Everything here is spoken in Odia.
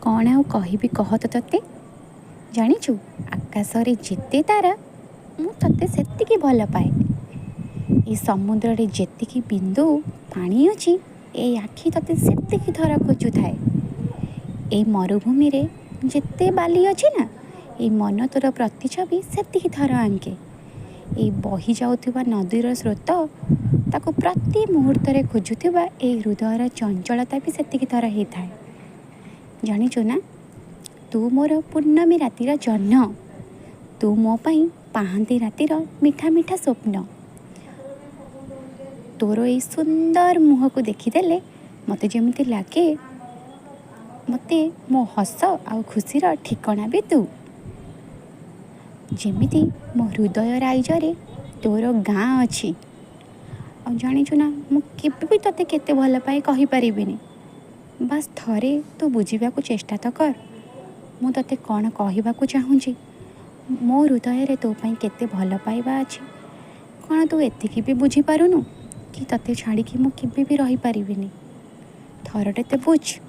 କ'ଣ ଆଉ କହିବି କହ ତ ତୋତେ? ଜାଣିଛୁ, ଆକାଶରେ ଯେତେ ତାରା, ମୁଁ ତୋତେ ସେତିକି ଭଲ ପାଏ। ଏ ସମୁଦ୍ରରେ ଯେତିକି ବିନ୍ଦୁ ପାଣି ଅଛି, ଏଇ ଆଖି ତୋତେ ସେତିକି ଥର ଖୋଜୁଥାଏ। ଏଇ ମରୁଭୂମିରେ ଯେତେ ବାଲି ଅଛି ନା, ଏଇ ମନ ତୋର ପ୍ରତିଛବି ସେତିକି ଥର ଆଙ୍କେ। ଏଇ ବହି ଯାଉଥିବା ନଦୀର ସ୍ରୋତ, ତାକୁ ପ୍ରତି ମୁହୂର୍ତ୍ତରେ ଖୋଜୁଥିବା ଏଇ ହୃଦୟର ଚଞ୍ଚଳତା ବି ସେତିକି ଥର ହେଇଥାଏ। ଜାଣିଛୁ ନା, ତୁ ମୋର ପୂର୍ଣ୍ଣମୀ ରାତିର ଜହ୍ନ। ତୁ ମୋ ପାଇଁ ପାହାନ୍ତି ରାତିର ମିଠା ମିଠା ସ୍ୱପ୍ନ। ତୋର ଏଇ ସୁନ୍ଦର ମୁହଁକୁ ଦେଖିଦେଲେ ମୋତେ ଯେମିତି ଲାଗେ, ମୋତେ ମୋ ହସ ଆଉ ଖୁସିର ଠିକଣା ବି ତୁ। ଯେମିତି ମୋ ହୃଦୟ ରାଇଜରେ ତୋର ଗାଁ ଅଛି। ଆଉ ଜାଣିଛୁ ନା, ମୁଁ କେବେ ବି ତୋତେ କେତେ ଭଲ ପାଏ କହିପାରିବିନି। ବାସ୍ ଥରେ ତୁ ବୁଝିବାକୁ ଚେଷ୍ଟା ତ କର, ମୁଁ ତୋତେ କ'ଣ କହିବାକୁ ଚାହୁଁଛି। ମୋ ହୃଦୟରେ ତୋ ପାଇଁ କେତେ ଭଲ ପାଇବା ଅଛି। କ'ଣ ତୁ ଏତିକି ବି ବୁଝିପାରୁନୁ କି ତୋତେ ଛାଡ଼ିକି ମୁଁ କେବେ ବି ରହିପାରିବିନି? ଥରଟେ ତ ବୁଝ।